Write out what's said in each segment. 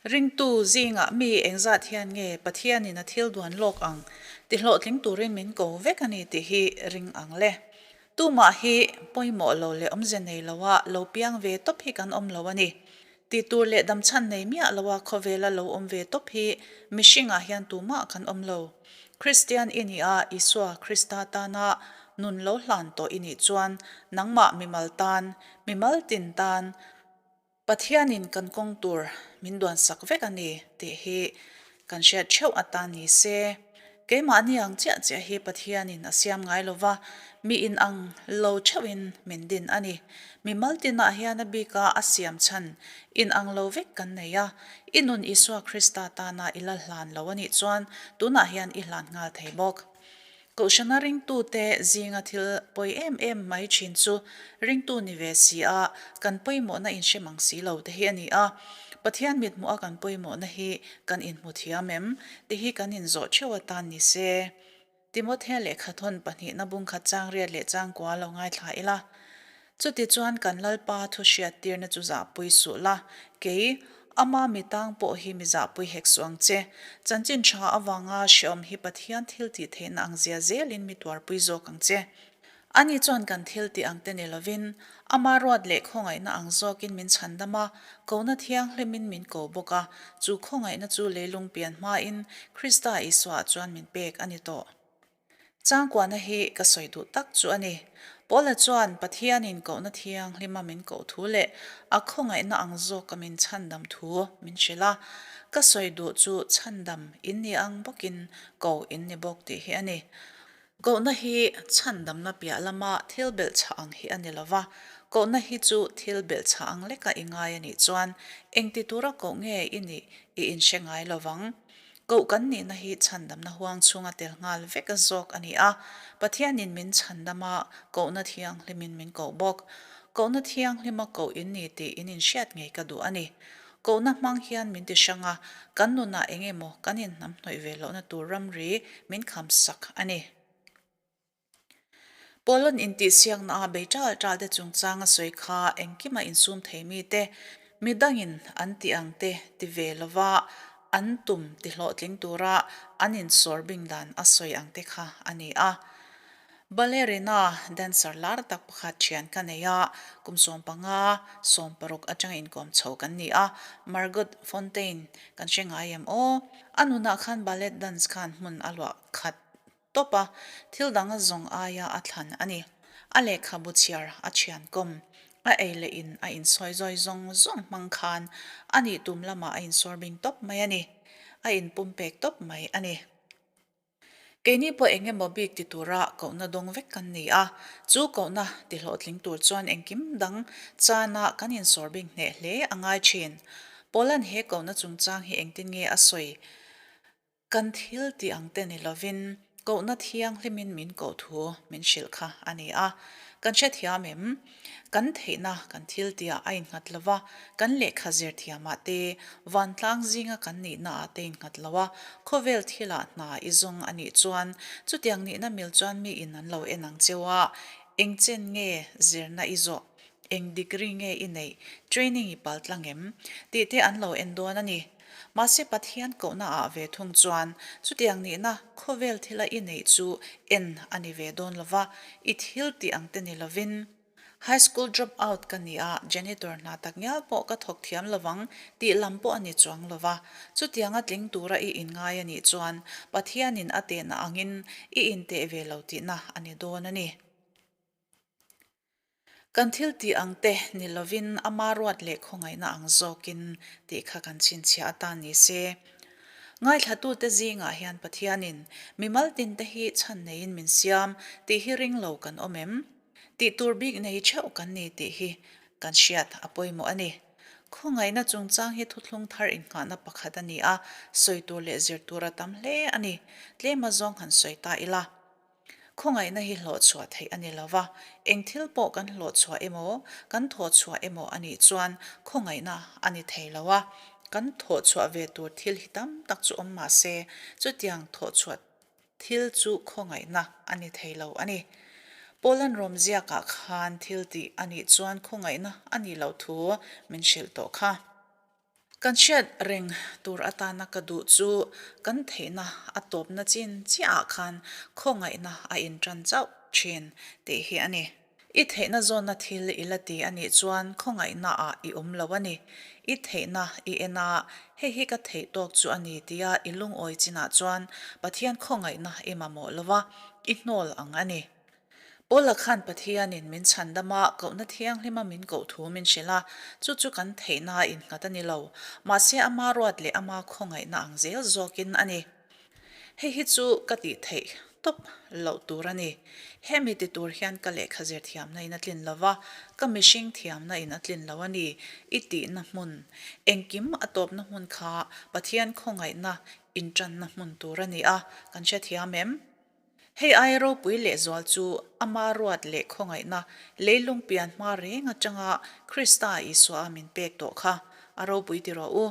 Ringtu zingah mi engzat hian nge Pathianin a thil duan lawk ang tihlawhtling turin min ko vek a ni tih hi ring ang le. Tumah hi pawimawh lo leh awmze nei loa lo piang ve tawp hi kan awm lo a ni. Tih tur leh damchhan nei miah loa khawvela lo awm ve tawp hi mihringah hian tumah kan awm lo. Kristian i nih a, Isua Krista tana nun lo hlan tawh i nih chuan nangmah mimal tan, mimal tin tan, Pathianin kan kawng tur min duansak vek a ni tih hi kan hriat theuh atan ni se. Keimahni ang chiah chiah hi Pathianin a siam ngai lo va, mi in ang lo theuhin min din a ni. Mi maltinah hian a bika a siam chhan in ang lo vek kan nei a, i nun Isua Krista tana i la hlan lo a nih chuan tunah hian i hlan nghal thei bawk. Kohhrana ringtute zinga thil pawi em em mai thin chu ringtu ni ve si a, kan pawimawhna inhre mang si lo te hi a ni a. Pathian mithmuh a kan pawimawhna hi kan inhmu thiam em? Ti hi kan inzawh theuh atan ni se. Timothea lehkhathawn pahnihna bungkhat changriat leh changkua lo ngaithla ila. Chutichuan kan Lalpa thu hriattirna chu zahpui suh la, kei, ama mi tang pawh hi mi zahpui hek suh ang che. Chanchin tha avanga hreawm hi Pathian thil tih theihna ang zia zelin mi tuarpui zawk ang che. Ani chuan kan thil tih ang te ni lovin, ama ruat leh khawngaihna ang zawkin min chhandam a, kohna thianghlimin min ko bawk a, chu khawngaihna chu leilung pian hmain Krista Isuaah chuan min pek a ni tawh. Changkuahna hi ka sawi duh tak chu a ni. Paula chuan Pathianin kohna thianghlima min koh thu leh a khawngaihna ang zawka min chhandam thu min hrilh a. Ka sawi duh chu chhandam in ni ang bawkin ko in ni bawk tih hi a ni. Kohna hi chhandamna piah lama thil belhchhah ang hi a ni lo va, kohna hi chu thil belhchhah ang leka i ngai a nih chuan engti tura koh nge i nih i inhre ngai lo vang. Koh kan nihna hi chhandamna huang chhunga tel nghal vek a zawk a ni a, Pathianin min chhandam a, kohna thianghlimin min koh bawk. Kohna thianghlima koh in ni tih in inhriat ngei ka duh a ni. Kohna hmang hian min ti hrang a, kan nunah eng emaw kan inhnamhnawih ve lohna tur ramri min khamsak a ni. Paula'n intihsiakna a bei ṭal ṭal te chungchang a sawi kha engkima insum thei mite, midangin an tih ang te ti ve lova an tum ti hlawhtling tura an insawr bing dan a sawi ang te kha a ni a. Ballerina, dancer lar tak pakhat ṭhian ka nei a, kum 15, 16 aṭanga inkawm chho kan ni a, Margot Fonteyn kan hre ngai em aw? A nunah khan ballet dance khan hmun a luah khat tawp a, thil dang a zawng aia a thlan a ni. A lehkhabu chhiar a thian kawm, a ei leh in a insawi zawi zawng zawng hmang khan a nih tum lamah a insawr bing tawp mai a ni. A inpumpek tawp mai a ni. Keini pawh eng emaw bik ti tura kohna dawng vek kan ni a, chu kohna ti hlawhtling tur chuan engkim dang chana kan insawr bing hneh hle a ngai thin. Paula'n he kohna chungchang hi engtin nge a sawi? Kan thil tih ang te ni lovin kohna thianghlimin min koh thu min hrilh kha a ni a. Kan hrethiam em? Kan theihna kan thil tihah a innghat lo va, kan lehkha zir thiamah te, vantlang zinga kan nihnaah te innghat lo a, khawvel thilah hna i zawng a nih chuan chutiang nihna mil chuan miin an lo en ang cheu a, eng chen nge zirna i zawh, eng degree nge i neih, training i pal tlang em? tih te an lo en dawn a ni. Mahse Pathian kohna ah ve thung chuan chutiang nihna khawvel thila i neih chu en a ni ve dawn lova, i thil tih ang te ni lovin. High school drop out ka ni a, janitor hna tak ngial pawh ka thawk thiam lovang tih lam pawh a ni chuang lova, chutianga tling tura i inngai a nih chuan Pathianin a tehna angin i inteh ve lo tihna a ni dawn a ni. Kan thil tih ang te ni lovin ama ruat leh khawngaihna ang zawkin tih kha kan chhinchhiah atan ni se. Ngaithlatute zingah hian Pathianin mimal tinte hi chhan neiin min siam tih hi ring lo kan awm em? Tih tur bik nei theuh kan ni tih hi kan hriat a pawimawh a ni. Khawngaihna chungchang hi thuthlung thar innghahna pakhat a ni a, sawi tur leh zir tur a tam hle a ni. Tlem azawng han sawi ta ila. Khawngaihna hi hlawhchhuah theih a ni lo va, eng thil pawh kan hlawhchhuah emaw, kan thawhchhuah emaw a nih chuan khawngaihna a ni thei lo a. Kan thawhchhuah ve tur thil hi tam tak chu awm mah se, chutiang thawhchhuah thil chu khawngaihna a ni thei lo a ni. Paula'n Rom ziakah khan thil tih a nih chuan khawngaihna a nih loh thu min hrilh tawh kha. Kan hriat reng tur atana ka duh chu kan theihna a tawpna chin chiahah khan khawngaihna a inṭan chauh ṭhin tih hi a ni. I theihna zawnna thil i la ti a nih chuan khawngaihnaah i awm lo a ni. I theihna i en a, hei hi ka theih tawk chu a ni tia i lungawi chinah chuan Pathian khawngaihna i mamawh lo va, i hnawl ang a ni. Paula khan Pathianin min chhandam a, kohna thianghlima min koh thu min hrilh a, chu chu kan theihna innghat a ni lo, mahse ama ruat leh ama khawngaihna ang zel zawkin a ni. Hei hi chu ka tih theih tawp loh tur a ni. Hemi ti tur hian ka lehkha zir thiamna in a tlin lo va, ka mihring thiamna in a tlin lo a ni i tihna hmun, engkim a tawpna hmun kha Pathian khawngaihna intanna hmun tur a ni a, kan hrethiam em? Hei aia ropui lehzual chu ama ruat leh khawngaihna leilung pian hma reng atanga Krista Isua a min pek tawh kha a ropui ti rawh u.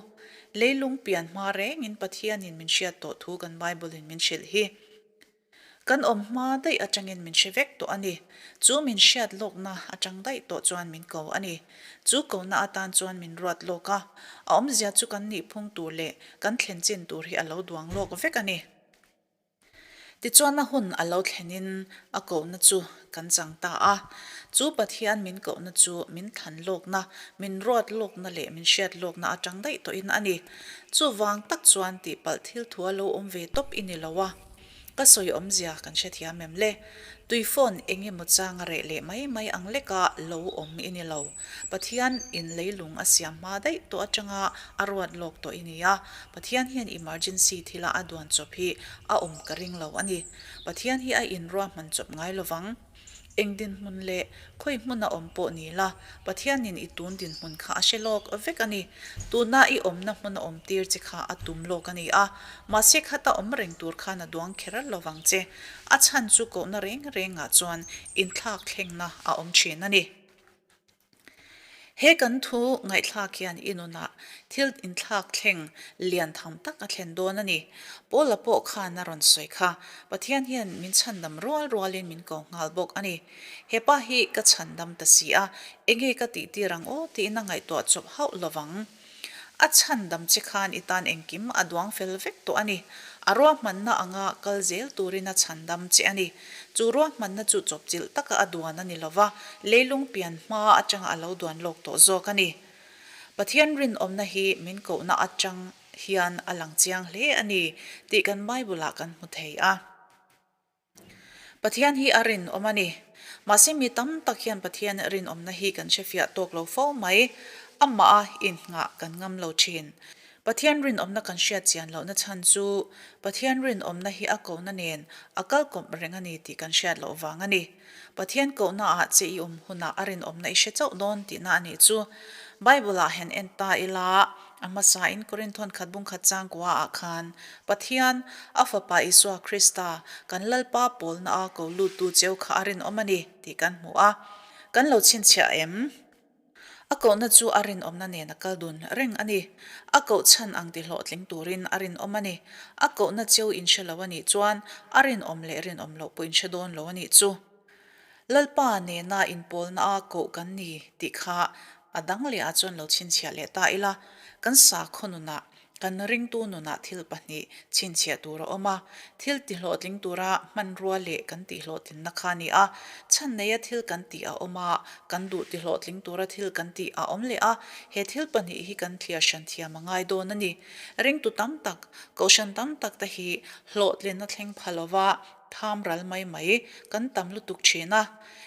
Leilung pian hma rengin Pathianin min hriat tawh thu kan Bible-in min hrilh hi. Kan awm hma daih atangin min hre vek tawh a ni. Chu min hriat lawkna atang daih tawh chuan min ko a ni. Chu kohna atan chuan min ruat lawk a, a awmzia chu kan nihphung tur leh kan thlen chin tur hi a lo duang lawk vek a ni. Tichuan a hun a lo thlenin a kohna chu kan chang ta a. Chu Pathian min kohna chu min thlan lawkna, min ruat lawkna leh min hriat lawkna atang daih tawhin a ni. Chuvang tak chuan tihpalh thil thu a lo awm ve tawp i ni lo a. Ka sawi awmzia kan hrethiam em le? Tui phone eng emaw chang a reh leh mai mai ang leka lo awm i ni lo. Pathian in leilung a siam hma daih tawh atanga a ruat lawk tawh i ni a. Pathian hian emergency thila a duan chawp hi a awm ka ring lo a ni. Pathian hi a inruahman chawp ngai lovang. Eng dinhmun leh khawi hmuna awm pawh ni la, Pathianin i tun dinhmun kha a hre lawk vek a ni. Tuna i awmna hmuna awm tir che kha a tum lawk a ni a, mahse khata awm reng tur khan a duang kher lovang che. A chhan chu kohna reng rengah chuan inthlak thlengna a awm thin a ni. He kan thu ngaihthlak hian i nunah thil inthlak thleng lian tham tak a thlen dawn a ni. Paula pawh khan a rawn sawi kha, Pathian hian min chhandam rual rualin min ko nghal bawk a ni. He pa hi ka chhandam ta si a, enge ka tihtir ang aw tiin a ngaihtuah chawp hauh lovang. A chhandam che khan i tan engkim a duang fel vek tawh a ni. A ruahmanna anga kal zel turin a chhandam che a ni. Chu ruahmanna chu chawpchilh taka a duan a ni lo va, leilung pian hma atanga a lo duan lawk tawh zawk a ni. Pathian rinawmna hi min kohna atang hian a lang chiang hle a ni tih kan Bible-ah kan hmu thei a. Pathian hi a rinawm a ni. Mahse mi tam tak hian Pathian rinawmna hi kan hrefiah tawk lo fo mai. Amah a inngah kan ngam lo thin. Pathian rinawmna kan hriat chian lohna chhan chu Pathian rinawmna hi a kohna nen a kal kawp reng a ni tih kan hriat loh vang a ni. Pathian kohna ah che i awm hunah a rinawmna i hre chauh dawn tihna a nih chu. Bible ah han en ta ila, a hmasa in Korinthon khat bung khat changkua ah khan Pathian, a Fapa Isua Krista, kan Lalpa pawlna a ko luttu cheu kha a rinawm a ni tih kan hmu a. Kan lo chhinchhiah em? A kohna chu a rinawmna nen a kal dun reng a ni. A koh chhan ang ti hlawhtling turin a rinawm a ni. A kohna cheu in hre lo a nih chuan a rinawm leh rinawm loh pawh in hre dawn lo a nih chu. Lalpa nena inpawlna a koh kan ni tih kha a dang leh ah chuan lo chhinchhiah leh ta ila, kan sakhaw nunah Kan ringtu nunah thil pahnih chhinchhiah tur a awm a, thil tihlawhtling tura hmanrua leh kan tihhlawhtlinna kha a ni a. Chhan neia thil kan tih a awm a, kan duh tihlawhtling tura thil kan tih a awm leh a, he thil pahnih hi kan thliar hran thiam a ngai dawn a ni. Ringtu tam tak, kohhran tam tak te hi hlawhtlinna thleng pha lova tham ral mai mai kan tam lutuk thin a.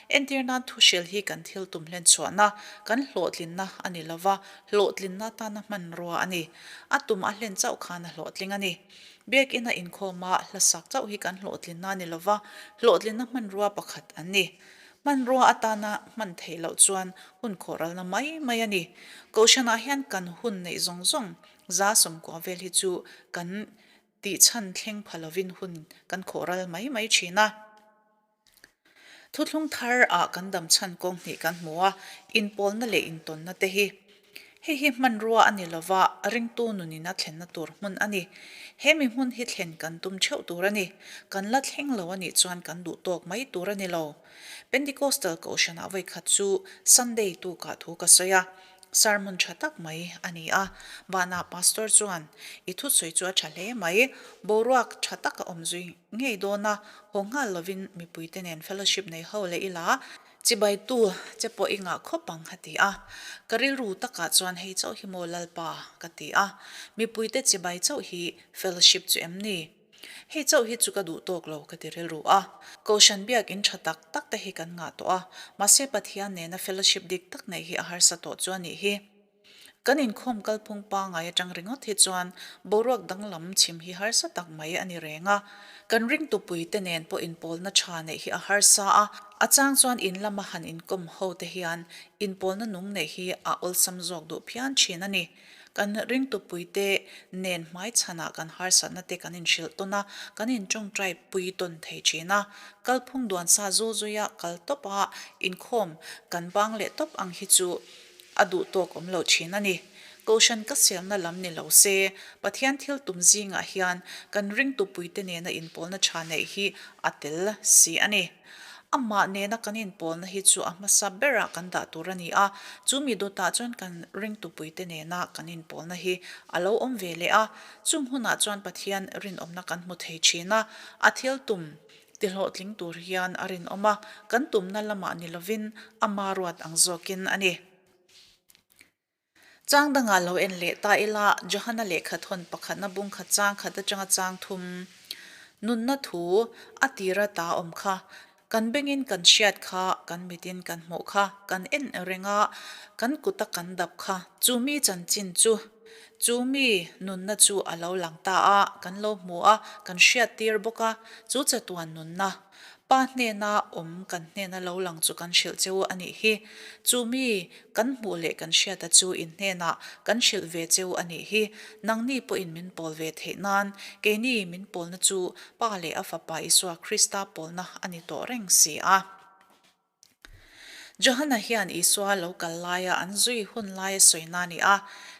Entir nan thuhrel hi kan thil tum hlen chhuahna, kan hlawhtlinna a ni lova, hlawhtlinna atana hmanrua a ni. A tum a hlen chauh khan a hlawhtling a ni. Biakina inkhawma hlasak chauh hi kan hlawhtlinna a ni lova, hlawhtlinna hmanrua pakhat an ni. Hmanrua atana hman theih loh chuan hun khawhralna mai mai a ni. Kohhranah hian kan hun neih zawng zawng 90% vel hi chu kan tihchhan thleng pha lovin hun kan khawhral mai mai thin a. Thuthlung thar ah kan dam chhan kawng hnih kan hmu a, inpawlna leh intawnna te hi. Hei hi hmanrua a ni lova, ringtu nunin a thlenna tur hmun a ni. He mi hmun hi thlen kan tum theuh tur a ni. Kan la thleng lo a nih chuan kan duh tawk mai tur a ni lo. Pentecostal Kohhranah vawikhat chu Sunday tukah thu ka sawi a. Sermon tha tak mai a ni a. Vanah Pastor chuan, I thusawi chu a tha hle mai. Boruak tha tak a awm zui ngei dawn a, haw nghal lovin mipuite nen fellowship nei ho leh ila, chibaitu che pawh i ngah khawp ang a ti a. Ka rilru takah chuan hei chauh hi maw Lalpa ka ti a. Mipuite chibai chauh hi fellowship chu em ni? Hei chauh hi chu ka duh tawk lo ka ti rilru a. Kohhran biak in tha tak tak te hi kan ngah tawh a, mahse Pathian nena fellowship dik tak neih hi a harsa tawh chu a nih hi. Kan inkhawm kalphung pangai atang ringawt hi chuan boruak danglam chhim hi harsa tak mai a ni reng a. Kan ringtupui te nen pawh inpawlna tha neih hi a harsa a, a chang chuan in lama han inkawm ho te hian inpawlna nung neih hi a awlsam zawk duh phian thin a ni. Kan ringtupuite nen hmaichhanah kan harsatna te kan inhrilh tawn a, kan inṭawngṭai pui tawn thei ṭhin a. Kalphung duansa zul zuia kal tawp a, inkhawm kan bang leh tawp ang hi chu a duh tawk awm lo ṭhin a ni. Kohhran ka siamna lam ni lo se, Pathian thil tum zingah hian kan ringtupuite nena inpawlna ṭha neih hi a tel si a ni. Amah nena kan inpawlna hi chu a hmasa berah kan dah tur a ni a, chu mi dawtah chuan kan ringtupuite nena kan inpawlna hi a lo awm ve leh a, chung hunah chuan Pathian rinawmna kan hmu thei thin a, a thil tum tihlawhtling tur hian a rinawm a, kan tumna lamah ni lovin ama ruat ang zawkin a ni. Chang dangah lo en leh ta ila, Johana lehkha thawn pakhatna bung khat chang khat atanga chang thum nunna thu a tira ta awm kha, kan bengin kan hriat kha, kan mitin kan hmuh kha, kan en reng a, kan kuta kan dap kha, chu mi chanchin chu, chu mi nunna chu a lo lang ta a, kan lo hmu a, kan hriat tir bawk a, chu chatuan nunna. Pa hnena awm kan hnena lo lang chu kan hrilh che u a nih hi. Chu mi kan hmuh leh kan hriata chu in hnenah kan hrilh ve che u a nih hi. Nangni pawhin min pawl ve theih nan, keini min pawlna chu Pa leh a Fapa Isua Krista pawlna a ni tawh reng si a. Johana hian Isua lo kal laia an zui hun laia sawina a ni a.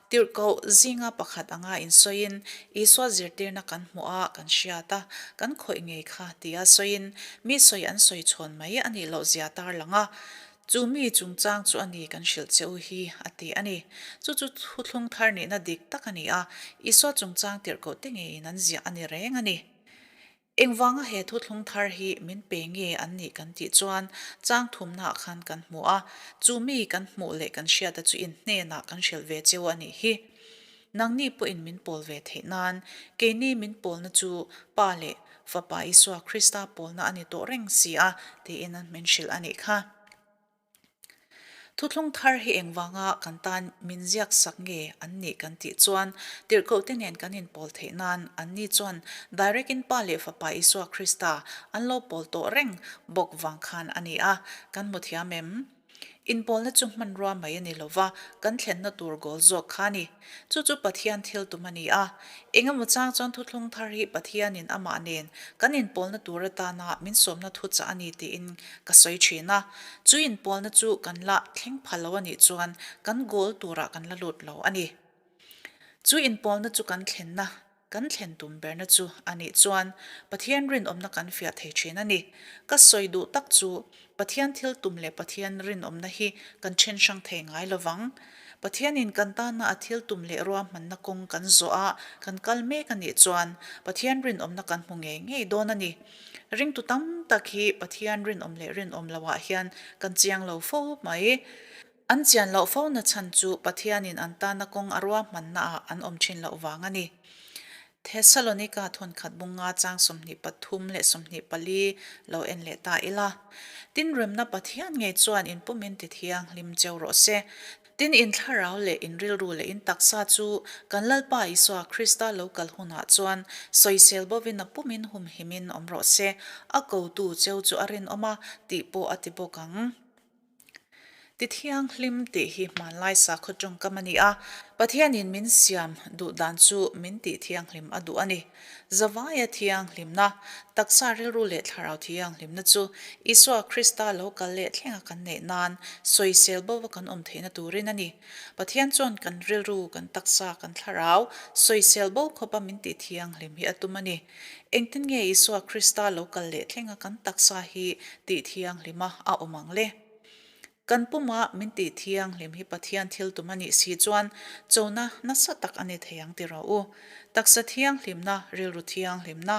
Tirhkoh zinga pakhat anga insawiin, Isua zirtirna kan hmuh a, kan hriat a, kan khawih ngei kha tia sawiin, mi sawi an sawi chhawn mai a nih loh zia tar lang a. Chu mi chungchang chu a ni kan hrilh che u hi, a ti a ni. Chu chu thuthlung thar nihna dik tak a ni a, Isua chungchang tirhkoh te ngeiin an ziah a ni reng a ni. Engvanga he thuthlung thar hi min pe nge an nih kan tih chuan chang thumnaah khan kan hmu a, chu mi kan hmuh leh kan hriata chu in hnenah kan hrilh ve cheu a nih hi. Nangni pawhin min pawl ve theih nan, keini min pawlna chu Pa leh Fapa Isua Krista pawlna a ni tawh reng si a, tiin min hrilh a nih kha. Thuthlung thar hi engvanga kan tan min ziak sak nge an nih kan tih chuan tirhkohte nen kan inpawl theih nan anni chuan direct in Pa leh Fapa Isua Krista an lo pawl tawh reng bawk vang khan a ni a, kan hmu thiam em? Inpawlna chu hmanrua mai a ni lova, kan thlenna tur goal zawk kha a ni. Chu chu Pathian thil tum a ni a. Engemaw chang chuan thuthlung thar hi Pathianin amah nen kan inpawlna tur atana min sawmna thuchah a ni tiin ka sawi thin a. Chu inpawlna chu kan la thleng pha lo a nih chuan kan goal turah kan la lut lo a ni. Chu inpawlna chu kan thlenna Kan thlen tum berna chu a nih chuan Pathian rinawmna kan fiah thei thin a ni. Ka sawi duh tak chu Pathian thil tum leh Pathian rinawmna hi kan then hrang thei ngai lo vang. Pathianin kan tana a thil tum leh ruahmanna kawng kan zawh a, kan kal mek a nih chuan Pathian rinawmna kan hmu ngei ngei dawn a ni. Ringtu tam tak hi Pathian rinawm leh rinawm loah hian kan chiang lo fo mai. An chian loh fo na chhan chu Pathianin an tana kawng a ruahmannaah an awm thin loh vang a ni. Thesalonika thawnkhat bunga chang 23 leh 24 lo en leh ta ila. Tin remna Pathian ngei chuan in pumin ti thianghlim cheu rawh se. Tin in thlarau leh in rilru leh in taksa chu kan Lalpa Isua Krista lo kal hunah chuan sawisel bovin a pumin humhimin awm rawh se. A kotu cheu chu a rinawm a tih pawh a ti bawk ang. Ti thianghlim tih hi hmanlai sakhaw tawngkam a ni a, Pathianin min siam duh dan chu min tih thianghlim a duh a ni. Zavaia thianghlimna, taksa rilru leh thlarau thianghlimna chu Isua Krista lo kal leh thlenga kan neih nan sawisel bova kan awm theihna turin a ni. Pathian chuan kan rilru, kan taksa, kan thlarau sawisel bo khawpa min tih thianghlim hi a tum a ni. Engtin nge Isua Krista lo kal leh thlenga kan taksa hi tih thianghlima a awm ang le? Kan puma min tih thianghlim hi Pathian thil tum a nih si chuan chona nasa tak a ni thei ang ti rawh u. Taksa thianghlimna, rilru thianghlimna,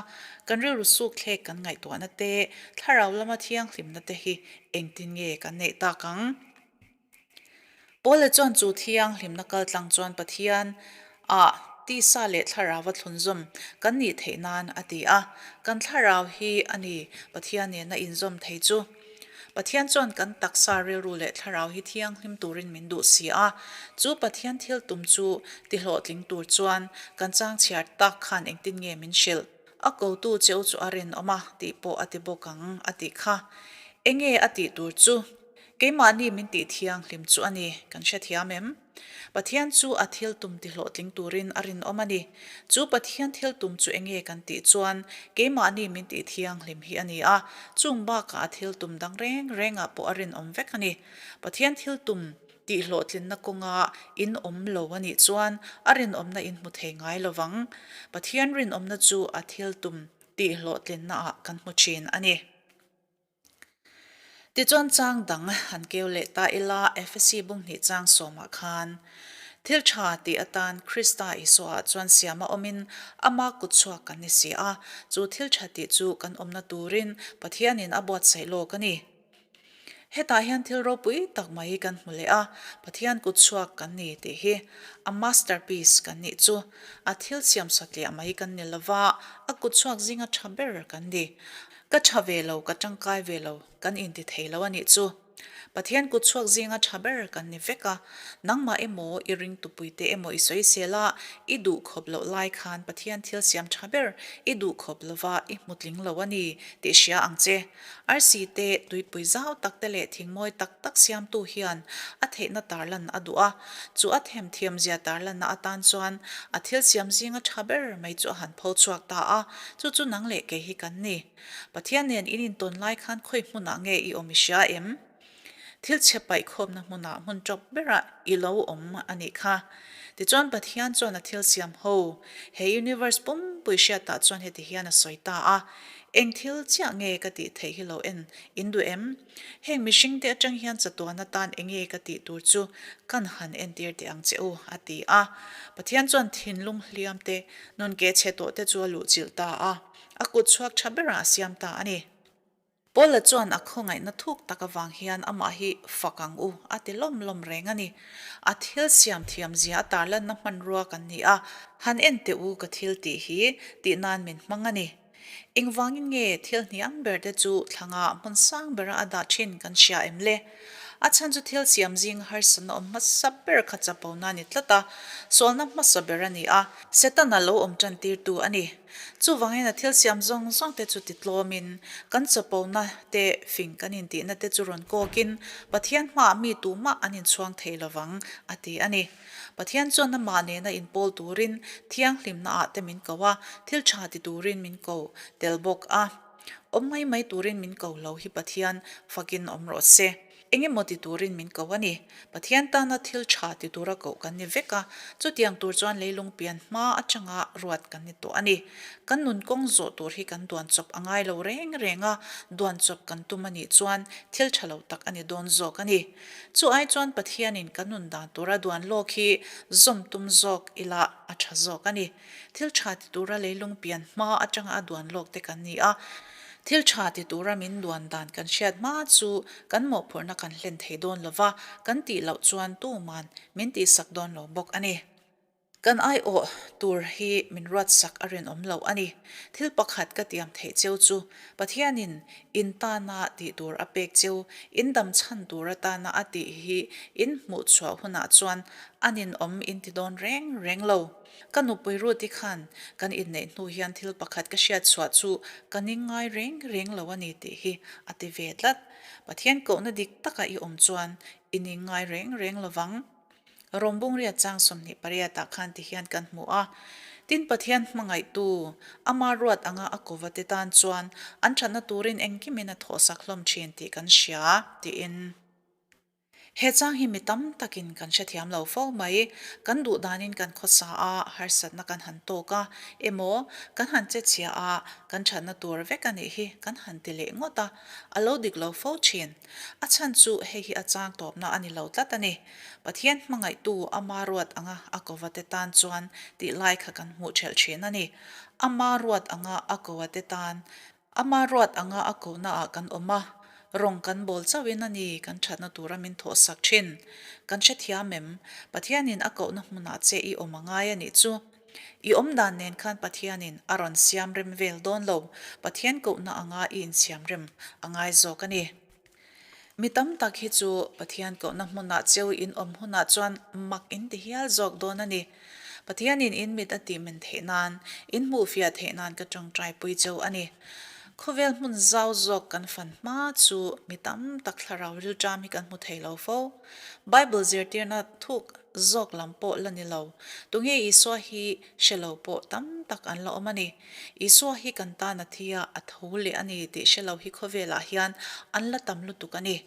kan rilru sukthlek kan ngaihtuahna te, thlarau lama thianghlimna te hi engtin nge kan neih tak ang? Paula chuan chu thianghlimna kaltlang chuan Pathian ah tisa leh thlarau a thlunzawm kan nih theih nan a ti a. Kan thlarau hi a ni Pathian nena inzawm thei chu. Pathian chuan kan taksa rilru leh thlarau hi thianghlim turin min duh si a. Chu Pathian thil tum chu tihlawhtling tur chuan kan chang chhiar tak khan engtin nge min hrilh? A kotu cheu chu a rinawm a tih pawh a ti bawk ang a tih kha. Enge a tih tur chu? Keimahni min tih thianghlim chu a ni, kan hrethiam em? Pathian chu a thil tum tihlawhtling turin a rinawm a ni. Chu Pathian thil tum chu enge kan tih chuan keimahni min tih thianghlim hi a ni a, chung bakah a thil tum dang reng rengah pawh a rinawm vek a ni. Pathian thil tum tihhlawhtlinna kawnga in awm lo a nih chuan a rinawmna in hmu thei ngai lo vang. Pathian rinawmna chu a thil tum tihhlawhtlinnaah kan hmu thin a ni. Tichuan chang dang han keu leh ta ila, Efesi bunghnih chang sawmah khan, Thil tha tih atan Krista Isuaah chuan siama awmin ama kutchhuak kan ni si a, chu thil tha tih chu kan awmna turin Pathianin a buatsaih lawk a ni. Hetah hian thil ropui tak mai kan hmu leh a, Pathian kutchhuak kan ni tih hi a masterpiece kan nih chu. A thil siam satliah mai kan ni lova, a kutchhuak zinga tha ber kan ni. Ka tha ve lo, ka tangkai ve lo, kan inti thei lo a nih chu. Pathian kut chhuak zinga tha ber kan ni vek a, nangmah emaw, i ringtupuite emaw i sawisel a, i duh khawp loh lai khan Pathian thil siam tha ber i duh khawp lova i hmu tling lo a ni tih hria ang che. Arsi te, tuipui zau tak te leh thingmawi tak tak siamtu hian a theihna tarlan a duh a, chu a themthiamzia tarlanna atan chuan a thil siam zinga tha ber mai chu a han pho chhuak ta a, Chu chu nang leh kei hi kan ni. Pathian nen in intawn lai khan khawi hmunah nge i awm i hria em? Thil chhe paih khawmna hmunah hmun tawp berah i lo awm a nih kha. Tichuan Pathian chuan a thil siam ho, he universe pumpui hriatah chuan heti hian a sawi ta a, Eng thil chiah nge ka tih theih hi lo en in duh em? Heng mihringte atang hian chatuan atan enge ka tih tur chu kan han entir teh ang che u, a ti a. Pathian chuan thinlung hliam te, nun keh chhe tawh te chu a luhchilh ta a, a kut chhuak tha berah a siam ta a ni. Paula chuan a khawngaihna thuk tak avang hian amah hi fak ang u, a ti lawm lawm reng a ni. A thil siam thiam zia a tarlanna hmanrua kan ni a, han en teh u ka thil tih hi tih nan min hmang a ni. Engvangin nge thil hniam ber te chu thlanga hmun sang bera a dah thin kan hria em le? A chhan chu thil siam zing harsatna awm hmasa ber kha chapona a ni tlat a, sualna hmasa ber a ni a, Setana lo awm tan tirtu a ni. Chuvangin a thil siam zawng zawng te chu titlawmin, kan chapona te fing kan intihna te chu rawn kawkin Pathian hmaah mi tumah an inchhuang thei lovang a ti a ni. Pathian chuan amah nena inpawl turin thianghlimna ah te min ko a, thil tha ti turin min ko tel bawk a. Awm mai mai turin min ko lo hi Pathian fakin awm rawh se. Engemaw ti turin min ko a ni. Pathian tana thil tha ti tura koh kan ni vek a, chutiang tur chuan leilung pian hma atanga ruat kan ni tawh a ni. Kan nun kawng zawh tur hi kan duan chawp a ngai lo reng reng a, duan chawp kan tum a nih chuan thil tha lo tak a ni dawn zawk a ni. Chu ai chuan Pathianin kan nun dan tura duan lawk hi zawm tum zawk ila a tha zawk a ni. Thil tha ti tura leilung pian hma atanga a duan lawk te kan ni a. Thil tha ti tura min duan dan kan hriat hma chu kan mawhphurhna kan hlen thei dawn lova, kan tih loh chuan tuman min tihsak dawn lo bawk a ni. Kan aiawh tur hi min ruatsak a rinawm loh a ni. Thil pakhat ka tiam theih cheu chu, Pathianin in tana tih tur a pek cheu, in dam chhan tur atana a tih hi in hmuh chhuah hunah chuan a ninawm in ti dawn reng reng lo. Ka nupui Ruth-i khan kan inneih hnu hian thil pakhat ka hriat chhuah chu ka ning ngai reng reng lo a ni tih hi a ti ve tlat. Pathian kohna dik taka i awm chuan i ning ngai reng reng lovang. Rawmbung riat chang 28 ah khan ti hian kan hmu a, Tin Pathian hmangaihtu, ama ruat anga a kova te tan chuan an thatna turin engkimin a thawhsak hlawm thin tih kan hria, tiin. He chang hi mi tam takin kan hrethiam lo fo mai. Kan duh danin kan khawsa a, harsatna kan han tawk a, emaw kan han che chhia a, kan thatna tur vek a nih hi kan han ti leh ngawt a, a lo dik lo fo thin. A chhan chu hei hi a chang tawpna a ni lo tlat a ni. Pathian hmangaihtu ama ruat anga a kova te tan chuan tih lai kha kan hmuh thelh thin a ni. Ama ruat anga a koa te tan Ama ruat anga a kohnaah kan awm a, rawng kan bawl chauhin a ni kan thatna tura min thawhsak thin. Kan hrethiam em? Pathianin a kohna hmunah che i awm a ngai a nih chu. I awm dan nen khan Pathianin a rawn siam rem vel dawn lo, Pathian kohna anga i insiam rem a ngai zawk a ni. Mi tam tak hi chu Pathian kohna hmunah cheu in awm hunah chuan mak in ti hial zawk dawn a ni. Pathianin in mit a tih men theih nan, in hmuh fiah theih nan ka tawngtai pui cheu a ni. Khawvel hmun zau zawk kan fan hma chu mi tam tak thlarau rilṭam hi kan hmu thei lo fo. Bible zirtirna thuk zawk lam pawh la ni lo. Tunge Isua hi hre lo pawh tam tak an la awm a ni. Isua hi kan tan a thi a, a tho leh a ni tih hre lo hi khawvelah hian an la tam lutuk a ni.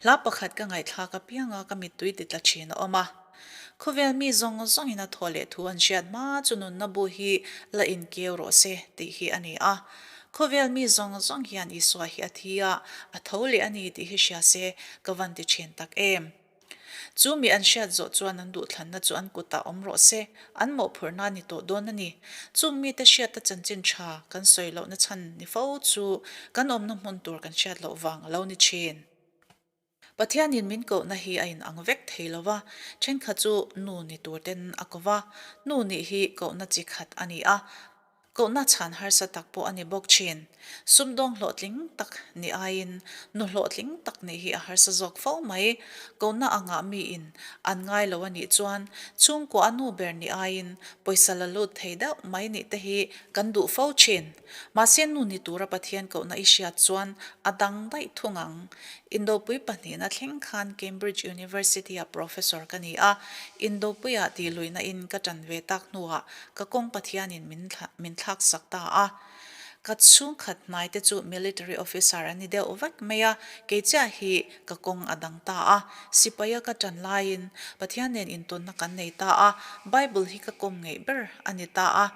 Hla pakhat ka ngaihthlak apianga ka mittui ti tla thin a awm a. Khawvel mi zawng zawngin a thaw leh thu an hriat hma chu nunna bu hi la inkeu rawh se tih hi a ni a. Khawvel mi zawng zawng hian Isua hi a thi a, a tho leh a ni tih hi hria se ka van ti thin tak em. Chu mi an hriat zawh chuan an duhthlanna chu an kutah awm rawh se, an mawhphurhna ni tawh dawn a ni. Chung mite hriata chanchin tha kan sawi lohna chhan ni fo chu kan awmna hmun tur kan hriat loh vang a lo ni thin. Pathianin min kohna hi a inang vek thei lo va, thenkhat chu nu ni tur ten a ko va, nu nih hi kohna chi khat a ni a, Kohna chhan harsa tak pawh a ni bawk thin. Sumdawng hlawhtling tak ni aiin nu hlawhtling tak nih hi a harsa zawk fo mai. Kohna angah miin an ngai lo a nih chuan chhungkua a nu ber ni aiin pawisa la lut thei deuh mai nih te hi kan duh fo thin. Mahse nu ni tura Pathian kohna i hriat chuan a dang daih thung ang. Indopui pahnihna thleng khan Cambridge University-a professor ka ni a, Indopuia tih luihna in ka ṭan ve tak hnuah ka kawng Pathianin min min thlaksak ta a. Ka chhungkhat hnaite chu military officer an ni deuh vek mai a, kei chiah hi ka kawng a dang ta a. Sipaia ka ṭan laiin Pathian nen intawnna kan nei ta a, Bible hi ka kawm ngeih ber a ni ta a.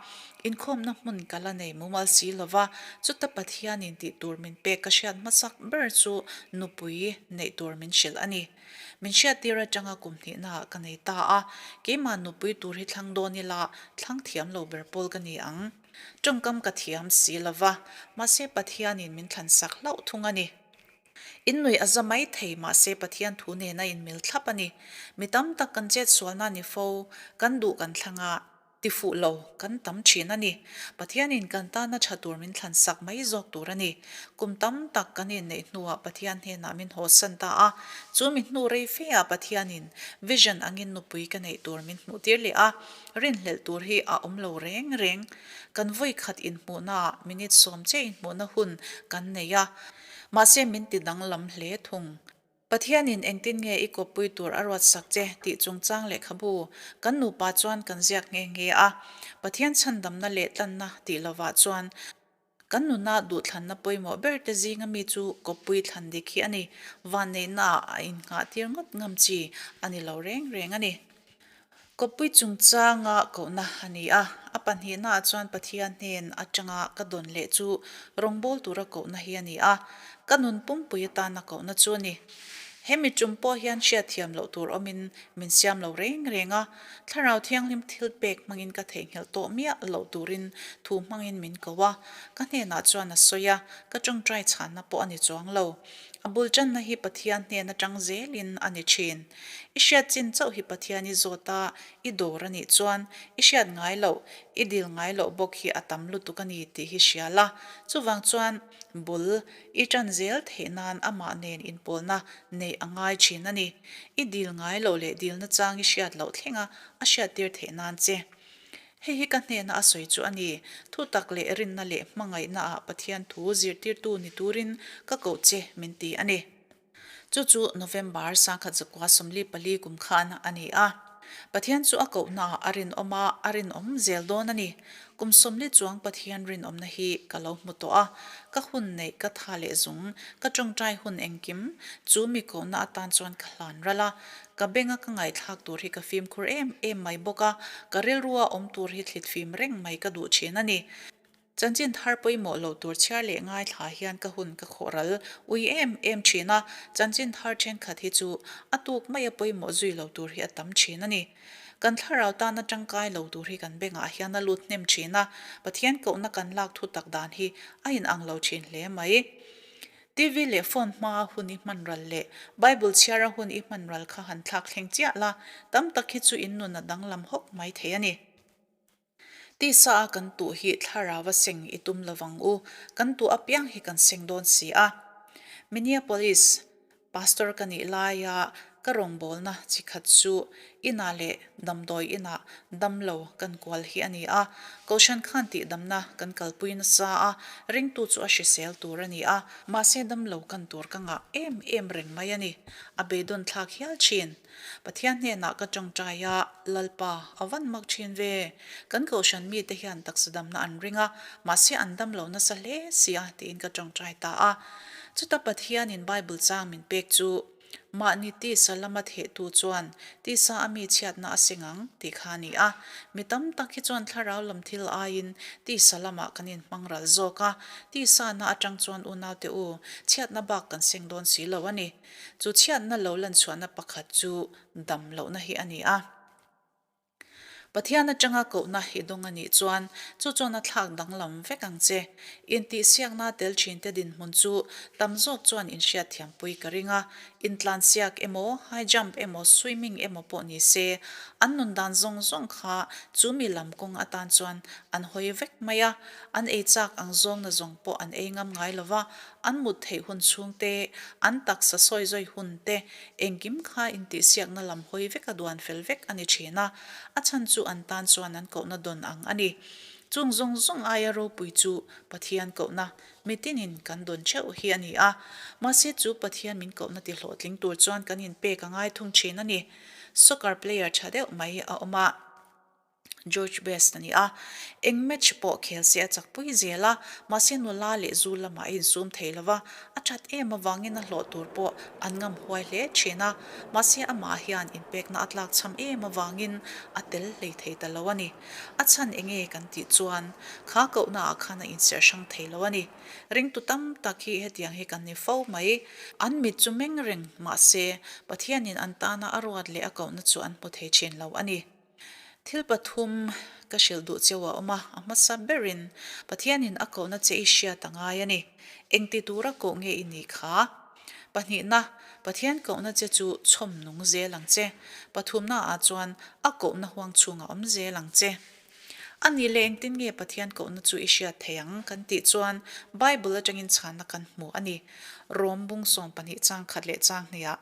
Inkhawmna hmun ka la nei mumal si lo va, chuta Pathianin tih tur min pek ka hriat hmasak ber chu nupui neih tur min hrilh a ni. Min hriattir atanga kum hnihnaah ka nei ta a, keimah nupui tur hi thlang dawn ila thlang thiam lo ber pawl ka ni ang. Tawngkam ka thiam si lo va, mahse Pathianin min thlansak hlauh thung a ni. In nuih a za mai thei mahse Pathian thu nena inmil thlap a ni. Mi tam tak kan chetsualna ni fo, kan duh kan thlang a, Ti fuh lo, kan tam thin a ni. Pathianin kan tana tha tur min thlan sak mai zawk tur a ni. Kum tam tak kan inneih hnuah Pathian hnenah min hawsan ta a. Chu mi hnu rei feah Pathianin vision angin nupui ka neih tur min hmuh tir leh a. Rinhlelh tur hi a awm lo reng reng. Kan vawi khat inhmuhnaah minute sawm che inhmuhna hun kan nei a. Mahse min ti danglam hle thung. Pathianin engtin nge i kawppui tur a ruatsak che tih chungchang lehkhabu kan nupa chuan kan ziak nghe nghe a. Pathian chhandamna leh tlanna tih lovah chuan kan nuna duhthlanna pawimawh ber te zinga mi chu kawppui thlan dik hi a ni. Vanneihnaah a innghah tir ngawt ngam chi a ni lo reng reng a ni. Kawppui chungchanga kohna a ni a, a pahnihnaah chuan Pathian hnen atanga ka dawn leh chu rawngbâwl tura kohna hi a ni a, ka nun pumpui atana kohna chu a ni. He mi tum pawh hian hriatthiam loh tur awmin min siam lo reng reng a, Thlarau Thianghlim thil pek hmangin ka theihnghilh tawh miah loh turin thu hmangin min ko a, ka hnenah chuan a sawi a, ka tawngtai chhanna pawh a ni chuang lo. A bul tanna hi Pathian hnen atang zelin a ni thin. I hriat chin chauh hi Pathian i zawt a, i dawr a nih chuan i hriat ngai loh, i dil ngai loh bawk hi a tam lutuk a ni tih hi hria la. Chuvang chuan bul i tan zel theih nan amah nen inpawlna neih a ngai thin a ni. I dil ngai loh leh dilna chang i hriat loh thlenga a hriattir theih nan che. Hei hi ka hnena a sawi chu a ni. Thutak leh rinna leh hmangaihnaah Pathian thu zirtirtu ni turin ka koh che min ti a ni. Chu chu November 1944 kum khan a ni a. Pathian chu a kohnaah a rinawm a, a rinawm zel dawn a ni. Kum 40 chuang Pathian rinawmna hi ka lo hmu tawh a, ka hun neih ka tha leh zung, ka tawngtai hun engkim chu mi kohna atan chuan ka hlan ral a. Ka benga ka ngaihthlak tur hi ka fimkhur em em mai bawk a, ka rilrua awm tur hi thlit fim reng mai ka duh thin a ni. Chanchin thar pawimawh loh tur chhiar leh ngaithla hian ka hun ka khawh ral ui em em thin a, chanchin thar thenkhat hi chu a tuk maia pawimawh zui lo tur hi a tam thin a ni. Kan thlarau tana tangkai lo tur hi kan bengah hian a lut hnem thin a, Pathian kohna kan lak thu tak dan hi a inang lo thin hle mai. TV leh phone hmaa hun i hman ral leh Bible chhiara hun i hman ral kha han thlak thleng chiah la, tam tak hi chu in nun a danglam hawk mai thei a ni. Tisa a kan tuh hi thlarau a seng i tum lovang u, kan tuh apiang hi kan seng dawn si a. Minneapolis Pastor ka nih laia ka rawngbawlna chi khat chu inah leh damdawi inah damlo kan kual hi a ni a. Kohhran khan tihdamna kan kalpui nasa a, ringtu chu a hrisel tur a ni a, mahse damlo kan tur ka ngah em em reng mai a ni. A beidawn thlak hial thin. Pathian hnenah ka tawngtai a, Lalpa, a van mak thin ve. Kan kohhran mite hian taksa damna an ring a, mahse an dam lo nasa hle si a, tiin ka tawngtai ta a. Chuta Pathianin Bible chang min pek chu, Mahni tisa lama thehtu chuan tisa a mi chhiatna a seng ang, tih kha a ni a. Mi tam tak hi chuan thlarau lam thil aiin tisa lamah kan inhmang ral zawk a, tisa na atang chuan unaute u, chhiatna bak kan seng dawn si lo a ni. Chu chhiatna lo lanchhuahna pakhat chu dam lohna hi a ni a. Pathian atanga kohna i dawng a nih chuan chu chuan a thlak danglam vek ang che. Intihsiakna tel thinte dinhmun chu tam zawk chuan inhriatthiampui ka ring a. Intlansiak emaw, high jump emaw, swimming emaw pawh ni se, an nun dan zawng zawng kha chu mi lam kawng atan chuan an hawi vek mai a. An ei chak ang zawngna zawng pawh an ei ngam ngai lo va, An mut theih hun chhung te, an taksa sawi zawi hun te, engkim kha intihsiakna lam hawi veka duan fel vek a ni thin a, a chhan chu an tan chuan an kohna dawn ang a ni. Chung zawng zawng aia ropui chu Pathian kohna mitinin kan dawn theuh hi a ni a, mahse chu Pathian min kohna ti hlawhtling tur chuan kan inpek a ngai thung thin a ni. Soccer player tha deuh mai a awm a. George Best a ni a, eng match pawh khel se a chakpui zel a, mahse nula leh zu lamah a insum thei lo va, a that em avangin a hlawh tur pawh an ngam huai hle thin a, mahse amah hian inpekna a tlakchham em avangin a tel hlei thei ta lo a ni. A chhan enge kan tih chuan kha kohnaah khan a inserh hrang thei lo a ni. Ringtu tam tak hi hetiang hi kan ni fo mai. An mit chu meng reng mahse Pathianin an tana a ruat leh a kohna chu an hmu thei thin lo a ni. Thil pathum ka hrilh duh cheu a awm a, a hmasa berin Pathianin a kohna che i hriat a ngai a ni. Engti tura koh nge i nih kha? Pahnihna, Pathian kohna che chu chhawm nung zel ang che. Pathumnaah chuan a kohna huang chhungah awm zel ang che. A nih leh engtin nge Pathian kohna chu i hriat thei ang kan tih chuan Bible atangin chhanna kan hmu a ni. Rom bung 12 chang khat leh chang hniah.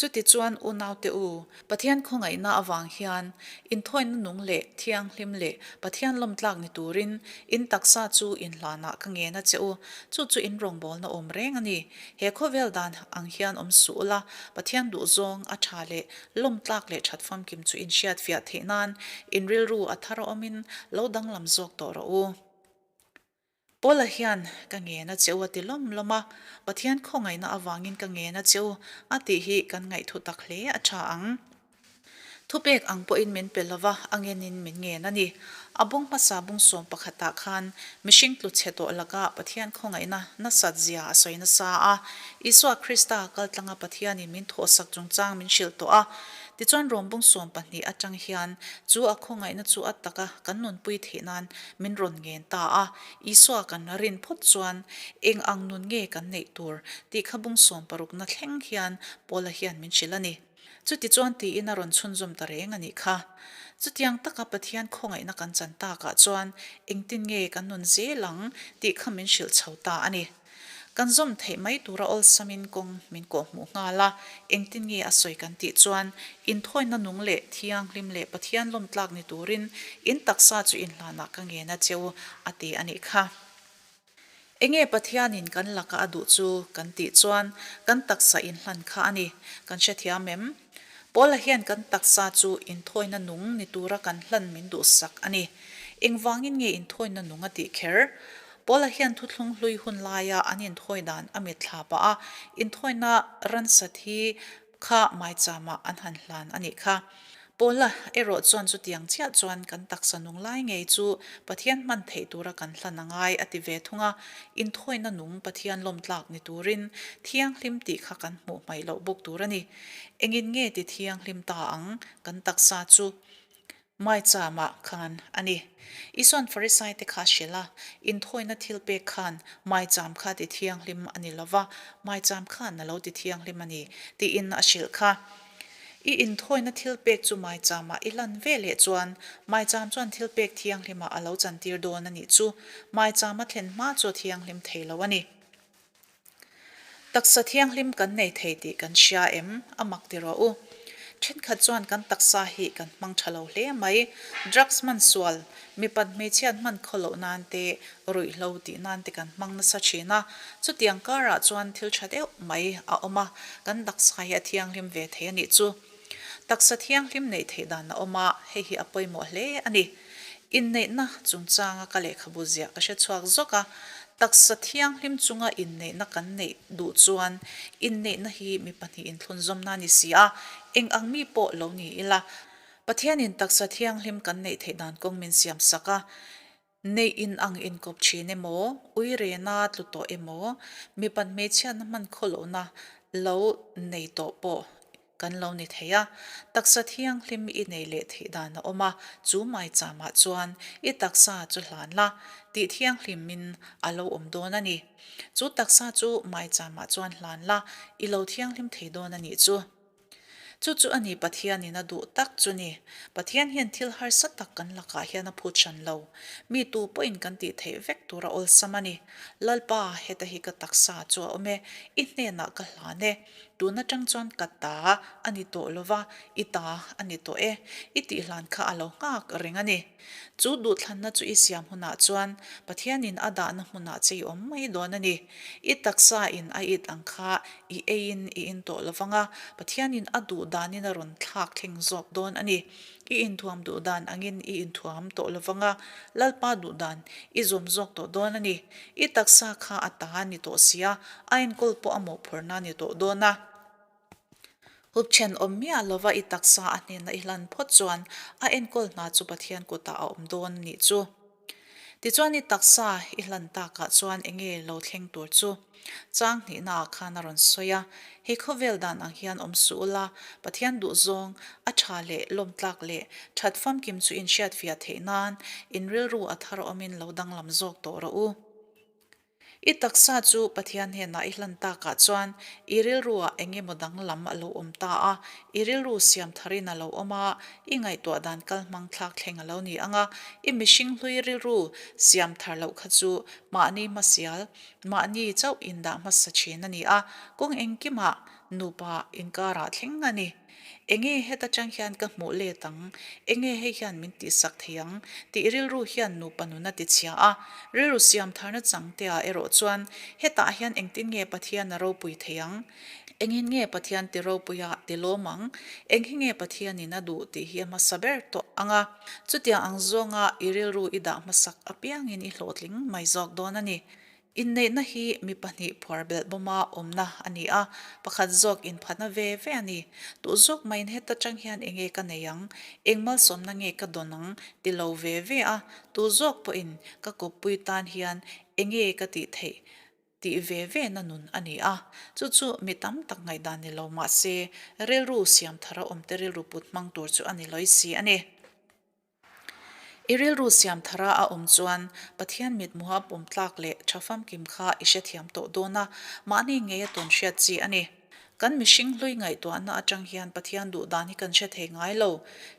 Chutichuan unaute u, Pathian khawngaihna avang hian inthawina nung leh thianghlim leh Pathian lawmtlak ni turin in taksa chu inhlanah ka ngen a che u, chu chu in rawngbawlna awm reng a ni. He khawvel dan ang hian awm suh ula, Pathian duhzawng a tha leh lawmtlak leh that famkim chu in hriatfiah theih nan in rilru a thar awmin lo danglam zawk tawh rawh u. Paula hian, Ka ngen a che u a ti lawm lawm a, Pathian khawngaihna avangin ka ngen a che u a tih hi kan ngaihthu tak hle a tha ang. Thupek ang pawhin min pe lova, a ngenin min ngen a ni. A bung hmasa bung sawm pakhatah khan mihring tlu chhe tawh laka Pathian khawngaihna nasat zia a sawi nasa a. Isua Krista kaltlanga Pathianin min thawhsak chungchang min hrilh tawh a. Tichuan Rom bung 12 atang hian chu a khawngaihna chu a taka kan nunpui theih nan min rawn ngen ta a, Isua kan rin phawt chuan eng ang nun nge kan neih tur tih kha bung sawmparukna thleng hian Paula hian min hrilh a ni. Chutichuan tiin a rawn chhunzawm ta reng a nih kha. Chutiang taka Pathian khawngaihna kan chan takah chuan engtin nge kan nun zel ang tih kha min hrilh chho ta a ni. Kan zawm theih mai tura awlsamin kawng min kawhhmuh nghal a, engtin nge a sawi kan tih chuan inthawina nung leh thianghlim leh Pathian lawmtlak ni turin in taksa chu inhlanah ka ngen a che u a ti a nih kha. Enge Pathianin kan laka a duh chu kan tih chuan kan taksa inhlan kha a ni, kan hrethiam em? Paula hian kan taksa chu inthawina nung ni tura kan hlan min duhsak a ni. Engvangin nge inthawina nung a tih kher? Paula hian thuthlung hlui hun laia an inthawi dan a mitthla pah a, inthawina ransa thi kha maichama an han hlan a nih kha. Paula erawh chuan chutiang chiah chuan kan taksa nung lai ngei chu Pathian hman theih tura kan hlan a ngai a ti ve thung a, inthawina nung Pathian lawmtlak ni turin thianghlim tih kha kan hmuh hmaih loh bawk tur a ni. Engin nge ti thianghlim ta ang kan taksa chu? Maichama khan a ni. Isuan Farisaite kha hrilh a, Inthawina thilpek khan maicham kha ti thianghlim a ni lo va, maicham khan a lo ti thianghlim a ni, tiin a hrilh kha. I inthawina thilpek chu maichamah i lan ve leh chuan maicham chuan thilpek thianghlimah a lo chantir dawn a nih chu. Maicham a thlen hma chu a thianghlim thei lo a ni. Taksa thianghlim kan nei thei tih kan hria em? A mak ti rawh u. Thenkhat chuan kan taksa hi kan hmang tha lo hle mai. Drugs hman sual, mipat hmeichhiat hman khaw loh nan te, ruihhlo tih nan te kan hmang nasa thin a. Chutiang karah chuan thil tha deuh mai a awm a, kan taksa hi a thianghlim ve thei a nih chu. Taksa thianghlim neih theih dan a awm a, hei hi a pawimawh hle a ni. Inneihna chungchanga ka lehkhabu ziah ka hre chhuak zawk a, taksa thianghlim chunga inneihna kan neih duh chuan inneihna hi mi pahnihin inthlunzawmna a ni si a, eng ang mi pawh lo ni ila, Pathianin taksa thianghlim kan neih theih dan kawng min siam sak a, Neih in ang inkawp thin emaw, uirena tlu tawh emaw, mipat hmeichhiatna hman khaw lohna lo nei tawh pawh kan lo ni thei a. Taksa thianghlim i nei leh theih dan a awm a, chu maichamah chuan i taksa chu hlan la, tih thianghlimin a lo awm dawn a ni. Chu taksa chu maichamah chuan hlan la, i lo thianghlim thei dawn a nih chu. Chu chu a ni Pathianin a duh tak chu ni. Pathian hian thil harsa tak kan lakah hian a phut hran lo. Mi tu pawhin kan tih theih vek tur a awlsam a ni. Lalpa, heta hi ka taksa chu a awm e, i hnenah ka hlan e. Tun atang chuan ka ta a ni tawh lo va, i ta a ni tawh e. I tihhlan kha a lo nghak reng a ni. Chu duhthlanna chu i siam hunah chuan Pathianin a dahna hmunah che i awm mai dawn a ni. I taksa in a it ang kha i eiin i in tawh lo vang a, Pathianin a duh danin a rawn thlak thleng zawk dawn a ni. I inthuam duh dan angin i inthuam tawh lo vang a, Lalpa duh dan i zawm zawk tawh dawn a ni. I taksa kha a ta a ni tawh sia, a enkawl pawh a mawhphurhna a ni tawh dawn a. Hup then awm miah lova i taksa a hnena i hlan phawt chuan a enkawl hna chu Pathian kutah a awm dawn nih chu. Tichuan i taksa i hlan takah chuan enge lo thleng tur chu chang hnihnaah khan a rawn sawi a, Hei khawvel dan ang hian awm suh ula, Pathian duhzawng, a tha leh lawmtlak leh that famkim chu inhriatfiah theih nan in rilru a thar awmin lo danglam zawk tawh rawh u. I taksa chu Pathian hnenah i hlan takah chuan i rilruah eng emaw danglam a lo awm ta a, i rilru siam tharin a lo awm a, i ngaihtuah dan kal hmang thlak thleng a lo ni ang a, i mihring hlui rilru siam thar loh kha chu mahni hmasial, mahni chauh indah hmasa thin a ni a, kawng engkimah nupa inkarah thleng a ni. Enge heta tang hian ka hmuh let ang? Enge hei hian min tihsak thei ang? Tih rilru hian nupa nun a tichhia a. Rilru siam tharna chang te ah erawh chuan hetah hian engtin nge Pathian a ropui thei ang? Engin nge Pathian ti ropui a ti lawm ang? Eng hi nge Pathianin a duh tih hi a hmasa ber tawh ang a. Chutiang ang zawnga i rilru i dah hmasak apiangin i hlawhtling mai zawk dawn a ni. Inneihna hi mi pahnih phuar belh bawma awmna a ni a, pakhat zawk inphatna ve ve a ni. Duh zawk maiin heta tang hian enge ka nei ang, eng malsawmna nge ka dawn ang ti lo ve ve a, tu zawk pawhin ka kawppui tan hian enge ka tih theih tih ve ve na nun a ni a. Chu chu mi tam tak ngaihdan ni lo mah se, rilru siam thara awmte rilru put hmang tur chu a ni lawi si a ni. I rilru siam thara a awm chuan Pathian mithmuha pawm tlak leh tha famkim kha i hrethiam tawh dawn a, mahni ngei a tawn hriat chi a ni. Kan mihring hlui ngaihtuahna atang hian Pathian duh dan hi kan hre thei ngai lo.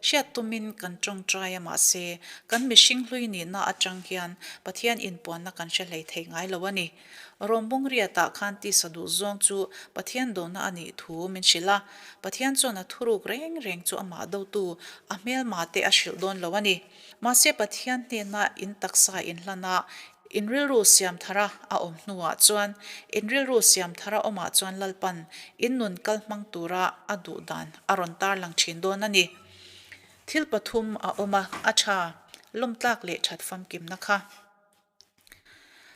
Hriat tumin kan tawngtai a mahse, kan mihring hlui nihna atang hian Pathian inpuanna kan hre hlei thei ngai lo a ni. Rawmbung riatah khan tisa duh zawng chu Pathian dawhna a nih thu min hrilh a. Pathian chuan a thuruk reng reng chu amah dotu, a hmelma te a hrilh dawn lo a ni. Mahse Pathian hnena in taksa inhlan a, In rilru siam thara a awm hnuah chuan, in rilru siam thara awmah chuan Lalpan in nun kal hmang tura a duh dan a rawn tarlang thin dawn a ni. Thil pathum a awm a, a tha, lawmtlak leh that famkimna kha.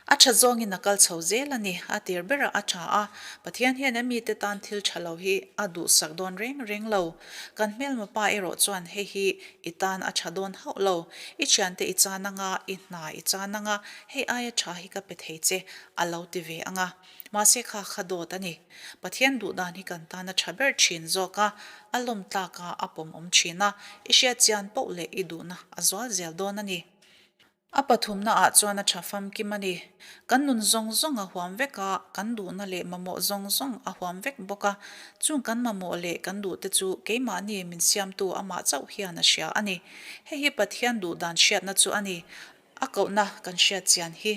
A tha zawngin a kal chho zel a ni, a tir berah a tha a, Pathian hian a mite tan thil tha lo hi a duhsak dawn reng reng lo. Kan hmelma pa erawh chuan hei hi i tan a tha dawn hauh lo, i thiante i chan anga, i hna i chan anga, hei aia tha hi ka pe thei che a lo ti ve anga. Mahse kha kha dawt a ni. Pathian duh dan hi kan tan a tha ber thin zawk a, a lawm tlak a, a pawmawm thin a, i hriat chian poh leh i duhna a zual zel dawn a ni. A pathumna ah chuan a tha famkim a ni. Kan nun zawng zawng a huam vek a, kan duhna leh mamawh zawng zawng a huam vek bawk a. Chung kan mamawh leh kan duhte chu keimahni min siamtu amah chauh hian a hria a ni. Hei hi Pathian duhdan hriatna chu a ni. A kohna kan hriat chian hi.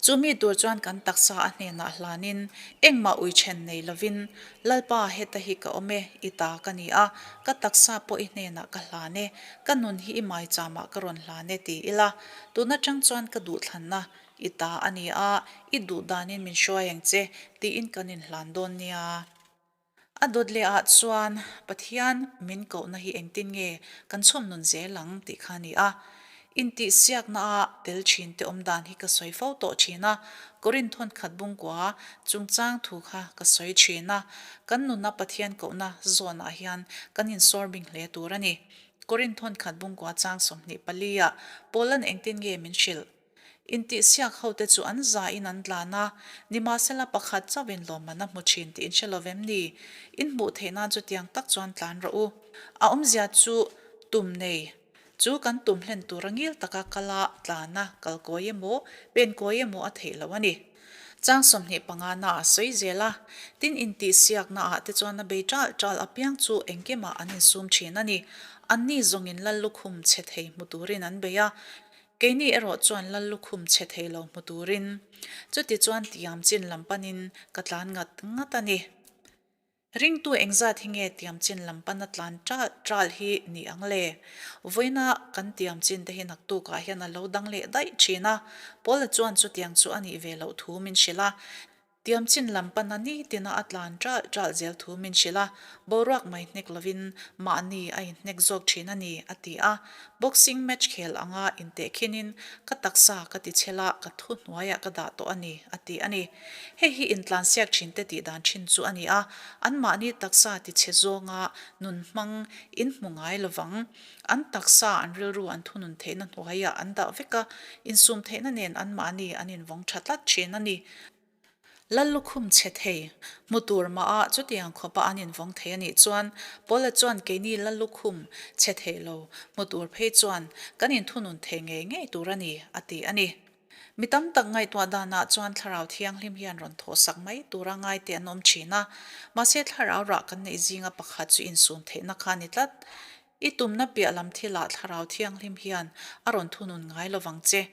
Chu mi tur chuan kan taksa a hnenah hlanin engmah ui then nei lovin, Lalpa, heta hi ka awm e, i ta ka ni a, ka taksa pawh i hnenah ka hlan e, ka nun hi i maichamah ka rawn hlan e ti ila, tun atang chuan ka duhthlanna i ta a ni a, i duh danin min hruai ang che, tiin kan inhlan dawn nia. A dawt leh ah chuan Pathian min kohna hi engtin nge kan chhawm nun zel ang tih kha a ni a. Intihsiakna a tel thin te awm dan hi ka sawi fo tawh thin a, Korinth thawnkhat bungkua chungchang thu kha ka sawi thin a, kan nuna Pathian kohna zawnah hian kan insawr bing hle tur a ni. Korinth thawnkhat bungkua chang 24 ah Paula'n engtin nge min hrilh? Intihsiak hote chu an zain an tlan a, nimahsela pakhat chauhin lawmman a hmu thin tih in hre lo vem ni? In hmuh theih nan chutiang tak chuan tlan rawh u. A awmzia chu tum nei chu kan tum hlen tura ngil taka kala tlana kalkawi emaw, penkawi emaw a theih loh a ni. Chang 25 na a sawi zel a, tin intihsiakna ah te chuan a bei ṭal ṭal apiang chu engkimah an insum ṭhin a ni. Anni zawngin lal lukhum chhe thei hmu turin an bei a, Keini erawh chuan lal lukhum chhe thei lo hmu turin chuti chuan tiam chin lam panin ka tlan ngat ngat a ni. Ringtu engzat hi nge tiam chin lam pana tlan ṭal ṭal hi ni ang le? Vawiina kan tiam chin te hi naktukah hian a lo dang leh daih ṭhin a, Paula chuan chutiang chu a nih ve loh thu min hrilh a. Tiam chin lam pana nitina a tlan ṭalh ṭalh zel thu min hrilh a, boruak mai hnek lovin mahni a inhnek zawk ṭhin a ni, a ti a. Boxing match khel anga intehkhinin ka taksa ka ti chhel a, ka thu hnuaiah ka dah tawh a ni, a ti a ni. Hei hi intlansiak ṭhinte tih dan ṭhin chu a ni a, anmahni taksa ti chhe zawnga nun hmang inhmu ngai lovang. An taksa, an rilru an thunun theihna hnuaiah an dah vek a, insum theihna nen anmahni an invawng ṭha tlat ṭhin a ni. Lal lukhum chhe thei, hmu tur mah a chutiang khawpa an invawng thei a nih chuan Paula chuan keini lal lukhum chhe thei lo hmu tur phei chuan kan inthunun thei ngei ngei tur a ni, a ti a ni. Mi tam tak ngaihtuah danah chuan Thlarau Thianghlim hian rawn thawhsak mai tura ngaite an awm thin a, mahse Thlarau rah kan neih zinga pakhat chu insum theihna kha a ni tlat. I tumna piah lam thilah Thlarau Thianghlim hian a rawn thunun ngai lovang che.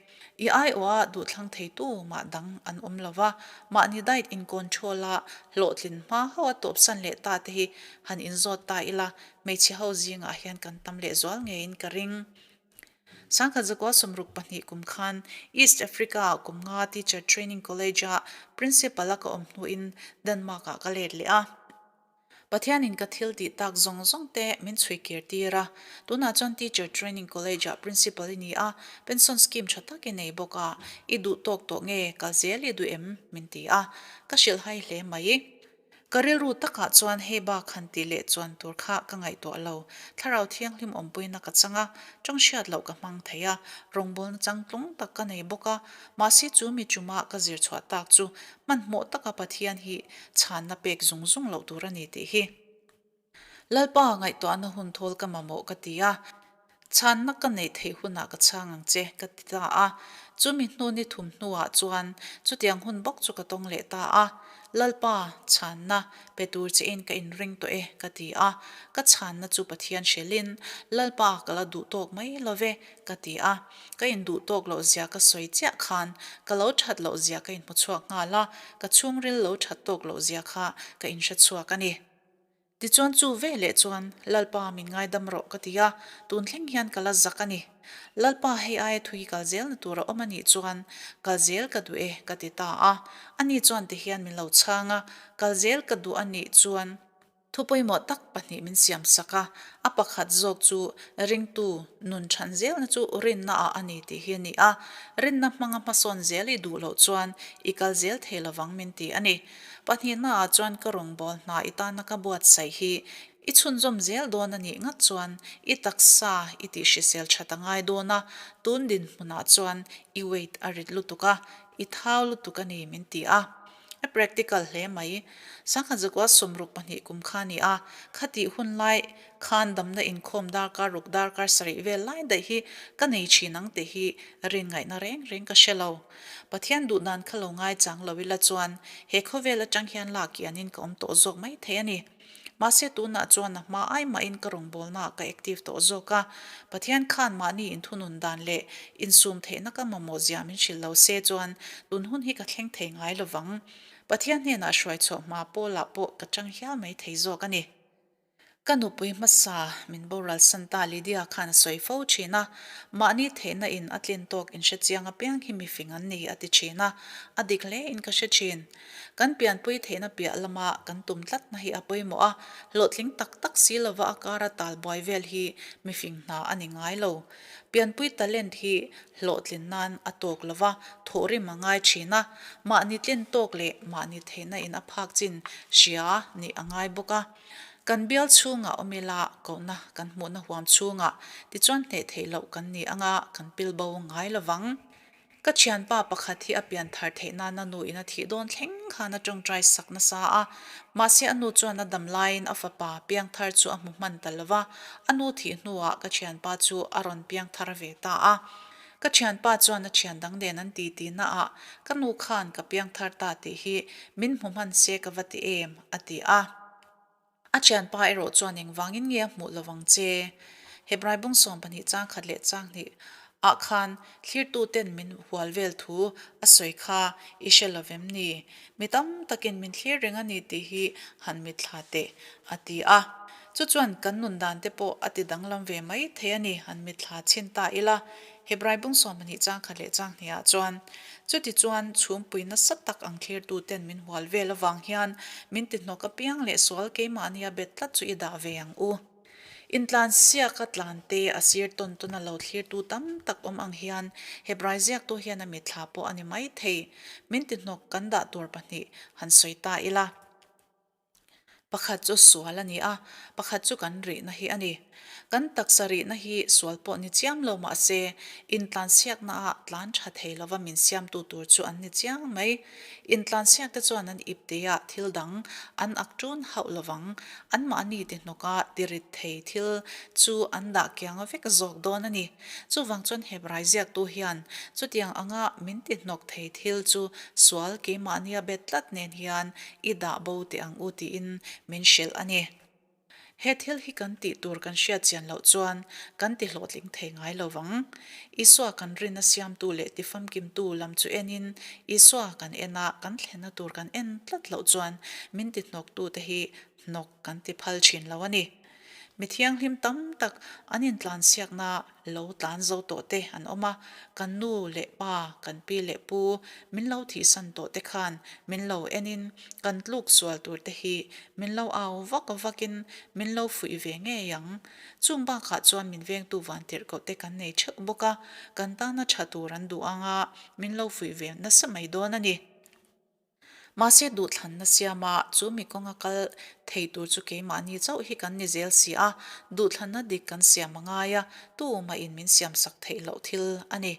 I aiawha duhthlang theitu mah dang an awm lo va, mahni diet in control a, hlawhtlin hma ho a tawpsan leh ta te hi han inzawt ta ila, hmeichhe ho zingah hian kan tam lehzual ngeiin ka ring. Sangkhat zakua 62 kum khan East Africa-ah kum nga Teacher Training College-a Principal-a ka awm hnuin Denmark-ah ka let leh a. Pathianin ka thil tih tak zawng zawng te min chhui kir tir a, tunah chuan Teacher Training College-ah Principal i ni a, pension scheme tha tak i nei bawk a, i duh tawk tawh nge, kal zel i duh em? min ti a, ka hrilhhai hle mai. Ka rilru takah chuan hei bak han tih leh chuan tur kha ka ngaihtuah lo. Thlarau Thianghlim awmpuina ka chang a, tawng hriat loh ka hmang thei a, rawngbawlna changtlung tak ka nei bawk a, mahse chu mi chuma ka zir chhuah tak chu Hmanhmawh taka Pathian hi chhanna pek zung zung loh tur a ni tih hi Lalpa ngaihtuahna hun thawl ka mamawh ka ti a, chhanna ka neih theih hunah ka chhang ang che ka ti ta a. Chumi hnu ni thum hnuah chuan chutiang hun bawk chu ka tawng leh ta a, Lalpa, chhanna pe tur chein ka inring tawh e ka ti a, ka chhanna chu Pathian hrilhin Lalpa ka la duh tawk mai lo ve ka ti a. Ka induh tawk loh zia ka sawi chiah khan ka lo that loh zia ka inhmu chhuak nghal a, ka chhungril lo that tawk loh zia kha ka inhre chhuak a ni. Tichuan chu veleh chuan Lalpa min ngaidam rawh ka ti a, tun thleng hian ka la zak a ni. Lalpa hei aia thui kal zelna tur a awm a nih chuan kal zel ka duh e ka ti ta a. Ani chuan tihian min lo chhang a, Kal zel ka duh a nih chuan Thu pawimawh tak pahnih min siam sak a, a pakhat zawk chu ringtu nun chhan zelna chu rinnaah a ni tih hi a ni a, rinna hmanga hmasawn zel i duh loh chuan i kal zel thei lovang min ti a ni. Pahnihnaah chuan ka rawngbâwl hna i tana ka buatsaih hi i chhunzawm zel dawn a nih ngat chuan i taksa i tih hrisel that a ngai dawn a, tun dinhmunah chuan i weight a rit lutuk a, i thau lutuk a ni min ti a. A practical hle mai. Sangha zakua 62 kum kha a ni a, khatih hun lai khan damna inkhawm darkar ruk darkar sarih vel lai daih hi ka nei thin ang tih hi rin ngaihna reng reng ka hre lo. Pathian duh dan kha lo ngaichang lo ila chuan he khawvel atang hian lak kianin ka awm tawh zawk mai thei a ni. Mahse tunah chuan a hma ai mahin ka rawngbawlnaah ka active tawh zawk a, Pathian khan mahni inthunun dan leh insum theihna ka mamawh zia min hrilh lo se chuan tun hun hi ka thleng thei ngai lovang. Pathian hnenah hruai chhuah hma pawlah pawh ka tang hial mai thei zawk a ni. Ka nupui hmasa min boral san ta Lydia khan a sawi fo thin a, mahni theihna in a tlin tawk inhre chiang apiang hi mifing an ni a ti thin a, a dik hle in ka hre thin. Kan pianpui theihna piah lama kan tum tlatna hi a pawimawh a, hlawhtling tak tak si lova a kara tal buai vel hi mifing hna a ni ngai lo. Pianpui talent hi hlawhtlin nan a tawk lova thawhrim a ngai thin a, mahni tlin tawk leh mahni theihna in a phak chin hria nih a ngai bawk a. Kan bial chhungah awm ila kohna kan hmuhna huam chhungah tichuan hneh theih loh kan ni anga kan pilbo ngai lovang. Ka thianpa pakhat hi a pian thar theih nan a nu in a thih dawn thleng khan a tawngtai sak nasa a, mahse a nu chuan a dam laiin a fapa piang thar chu a hmu hman ta lo va, a nu thih hnuah ka thianpa chu a rawn piang thar ve ta a. Ka thianpa chuan a thian dang nen an ti ti na ah ka nu khan ka piang thar ta tih hi min hmu hman se ka va ti em a ti a. A thianpa erawh chuan engvangin nge a hmuh lo vang che? Hebrai bung 12 chang khat leh chang hnih ah khan thlirtuten min hual vel thu a sawi kha i hre lo vem ni? Mi tam takin min thlir reng a ni tih hi han mitthla teh, a ti a. Chu chuan kan nun dan te pawh a ti danglam ve mai thei a ni, han mitthla chhin ta ila. Hebrai bung 12 chang khat leh chang hnih ah chuan, Chutichuan chhumpui nasa tak ang thlirtuten min hual vel avang hian min ti hnawk apiang leh sual keimahnia bet tlat chu i dah ve ang u. Intlan siaka tlan te a sir tawn tawn a lo thlirtu tam tak awm ang hian Hebrai ziaktu hian a mitthla pawh a ni mai thei. Min ti hnawk kan dah tur pahnih han sawi ta ila. Pakhat chu sual a ni a, pakhat chu kan rihna hi a ni. Kan taksa rihna hi sual pawh ni chiam lo mah se, intlansiaknaah tlan tha thei lova min siamtu tur chu an ni chiang mai. Intlansiakte chuan an ipteah thil dang an ak ṭun hauh lovang, anmahni ti hnawka tirit thei thil chu an dah kiang vek zawk dawn a ni. Chuvang chuan Hebrai ziaktu hian chutiang anga min ti hnawk thei thil chu sual keimahnia bet tlat nen hian i dah bo teh ang u tiin min hrilh a ni. He thil hi kan tih tur kan hriat chian loh chuan kan ti hlawhtling thei ngai lo vang. Isua kan rinna siamtu leh tifamkimtu lam chu enin Isua kan en a, kan thlenna tur kan en tlat loh chuan min ti hnawktute hi hnawk kan ti phal thin lo a ni. Mi thianghlim tam tak an intlansiakna lo tlan zo tawh te an awm a, kan nu leh pa, kan pi leh pu min lo thihsan tawh te khan min lo enin kan tluk sual tur te hi min lo au vak vakin min lo fuih ve ngei ang. Chung bakah chuan min vengtu vantirhkoh te kan nei theuh bawk a, kan tana tha tur an duh anga min lo fuih ve nasa mai dawn a ni. Mahse duhthlanna siama chu mi kawnga kal thei tur chu keimahni chauh hi kan ni zel si a, duhthlanna dik kan siam a ngai a, tu mahin min siamsak theih loh thil a ni.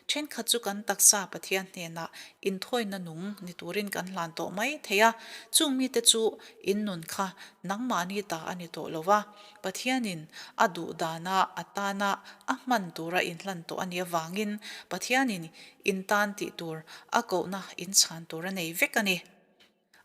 Thenkhat chu kan taksa Pathian hnenah inthawina nung ni turin kan hlan tawh mai thei a, chung mite chu in nun kha nangmahni ta a ni tawh lo va, Pathianin a duh dana a tana a hman tura inhlan tawh a nih avangin Pathianin In tan tih tur a kohna in chhan tur a nei vek a ni.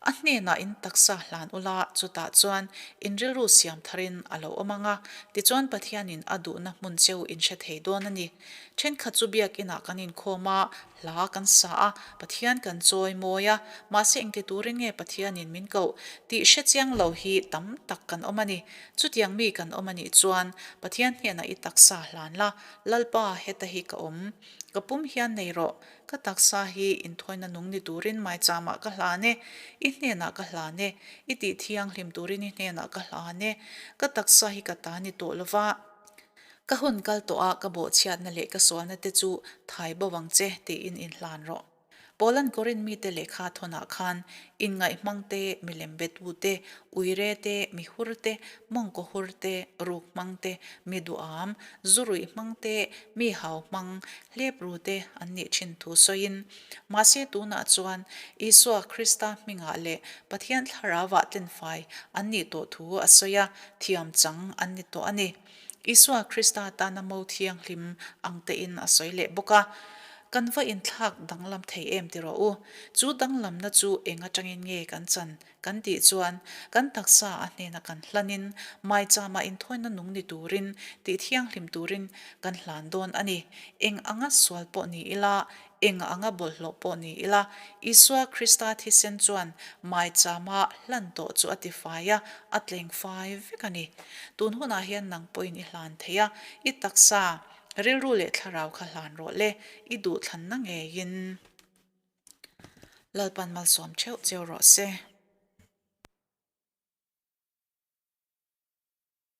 A hnenah in taksa hlan ula, chutah chuan in rilru siam tharin a lo awm ang a, tichuan Pathianin a duhna hmun cheu in hre thei dawn a ni. Thenkhat chu biakinah kan inkhawm a, hla kan sa a, Pathian kan chawi mawi a, mahse engti turin nge Pathianin min koh tih hre chiang lo hi tam tak kan awm a ni. Chutiang mi kan awm a nih chuan Pathian hnenah i taksa hlan la, Lalpa heta hi ka awm, ka pum hian nei rawh, Ka taksa hi inthawina nung ni turin maicham ah ka hlan e, i hnenah ka hlan e, i tih thianghlim turin i hnenah ka hlan e, ka taksa hi ka ta ni tawh lova, ka hun kal tawh a ka bawhchhiatna leh ka sualna te chu thai bo ang che tiin inhlan rawh. Paula'n Korinth mite lehkha thawnah khan inngaih hmang te, milem betu te, uire te, mihur te, mawngkaw hur te, ruk hmang te, mi duham, zu ruih hmang te, mi hau hmang, hlep ru te an nih thin thu sawiin, mahse tunah chuan Isua Krista hmingah leh Pathian Thlarauah tlenfai an nih tawh thu a sawi a, thiam chang an ni tawh a ni. Isua Krista tana mo thianghlim ang tein a sawi leh bawk a. Kan va inthlak danglam thei em ti rawh u. Chu danglamna chu eng atangin nge kan chan Kan tih chuan kan taksa a hnena kan hlanin maichama inthawina nung ni turin tih thianghlim turin kan hlan dawn a ni. Eng anga sual pawh ni ila, eng anga bawlhhlawh pawh ni ila, Isua Krista thisen chuan maichama hlan tawh chu a tifai a, a tleng fai vek a ni. Tun hunah hian nang pawhin i hlan thei a, i taksa, rilru leh thlarau kha hlan rawh le, i duhthlanna ngeiin. Lalpan malsawm theuh cheu rawh se.